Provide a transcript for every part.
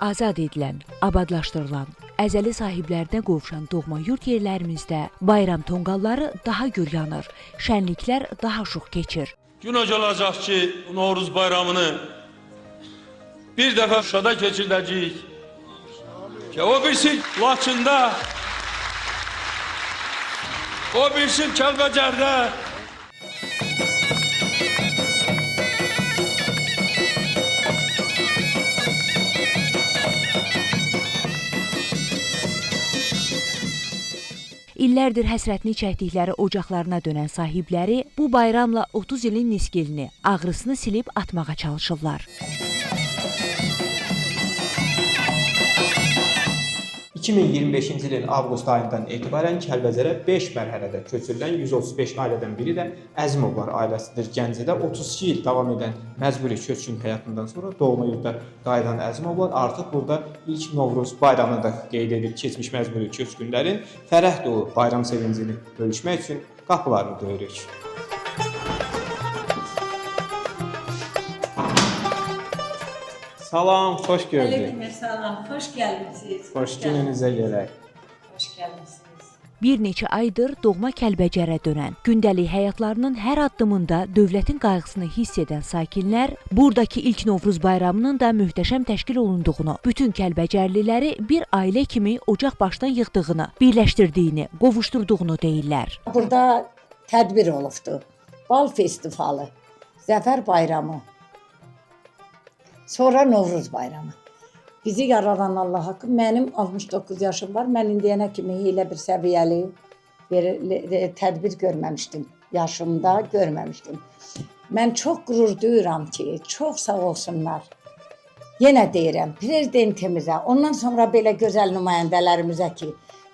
Azad edilən, abadlaşdırılan, əzəli sahiblərinə qovuşan doğma yurt yerlərimizdə bayram tonqalları daha gür yanır, şənliklər daha şux keçir. Gün o gələcək ki, Novruz bayramını bir dəfə Şuşada keçirdəcəyik. Ki, o birisi Laçında, o birisi Kəlbəcərdə. İllərdir həsrətini çəkdikləri ocaqlarına dönən sahibləri bu bayramla 30 ilin niskilini, ağrısını silib atmağa çalışırlar. 2025-ci ilin avqust ayından etibarən Kəlbəcərə 5 mərhələdə köçürülən 135 ailədən biri də Əzimovlar ailəsidir. Gəncədə 32 il davam edən məcburi köçkün həyatından sonra doğma yurda qayıdan Əzimovlar artıq burada ilk Novruz bayramını da qeyd edib. Keçmiş məcburi köçkünlərin fərəh dolu bayram sevincini bölüşmək üçün qapılarını döyürük. Salam, xoş gördük. Aleyküm salam, xoş gəlmisiniz. Xoş gününüzə gələk. Xoş gəlmisiniz. Bir neçə aydır doğma Kəlbəcərə dönən, gündəlik həyatlarının hər addımında dövlətin qayğısını hiss edən sakinlər buradakı ilk Novruz bayramının da möhtəşəm təşkil olunduğunu, bütün kəlbəcərliləri bir ailə kimi ocaq başdan yığdığını, birləşdirdiyini, qovuşdurduğunu deyirlər. Burada tədbir olubdu. Bal festivalı, Zəfər bayramı. Sonra Novruz bayramı. Bizi yaradan Allah haqqı. Mənim 69 yaşım var. Mən indiyənə kimi elə bir səviyyəli tədbir görməmişdim. Yaşımda görməmişdim. Mən çox qürur duyuram ki, çox sağ olsunlar. Yenə deyirəm, prezidentimizə, ondan sonra belə gözəl nümayəndələrimizə ki,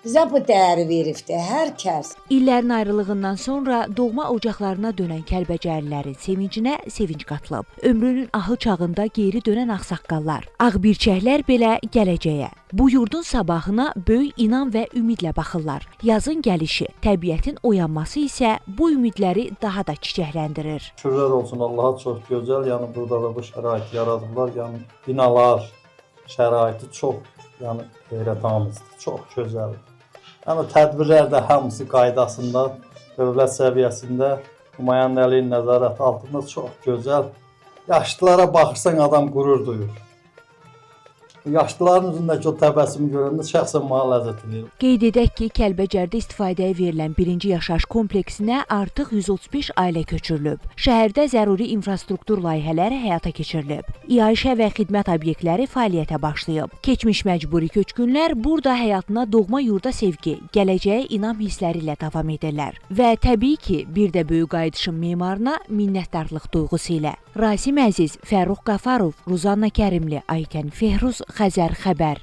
bizə bu dəyəri veribdir hər kəs. İllərin ayrılığından sonra doğma ocaqlarına dönən kəlbəcərlilərin sevincinə sevinc qatılıb. Ömrünün ahıl çağında geri dönən ağsaqqallar, ağbirçəklər belə gələcəyə, bu yurdun sabahına böyük inam və ümidlə baxırlar. Yazın gəlişi, təbiətin oyanması isə bu ümidləri daha da çiçəkləndirir. Şükürlər olsun Allaha, çox gözəl. Yəni burada da bu şərait yaradıblar. Yəni binalar şəraiti çox, yəni heyrətamizdir, çox gözəldir. Yəni tədbirlər də hamısı qaydasında, dövlət səviyyəsində, nümayəndəliyin nəzarəti altında çox gözəl. Yaşlılara baxırsan adam qürur duyur. Yaşlıların üzündəki o təbəssümü görəndə şəxsən mənə ləzzət edir. Qeyd edək ki, Kəlbəcərdə istifadəyə verilən birinci yaşayış kompleksinə artıq 135 ailə köçürülüb. Şəhərdə zəruri infrastruktur layihələri həyata keçirilib. İayişə və xidmət obyektləri fəaliyyətə başlayıb. Keçmiş məcburi köçkünlər burada həyatına doğma yurda sevgi, gələcəyə inam hissləri ilə davam edirlər. Və təbii ki, bir də böyük qayıdışın memarına minnətdarlıq duyğusu ilə. Rasim Əziz, Fərrux Qafarov, Ruzanna Kərimli, Aytən Fehruz, Xəzər Xəbər.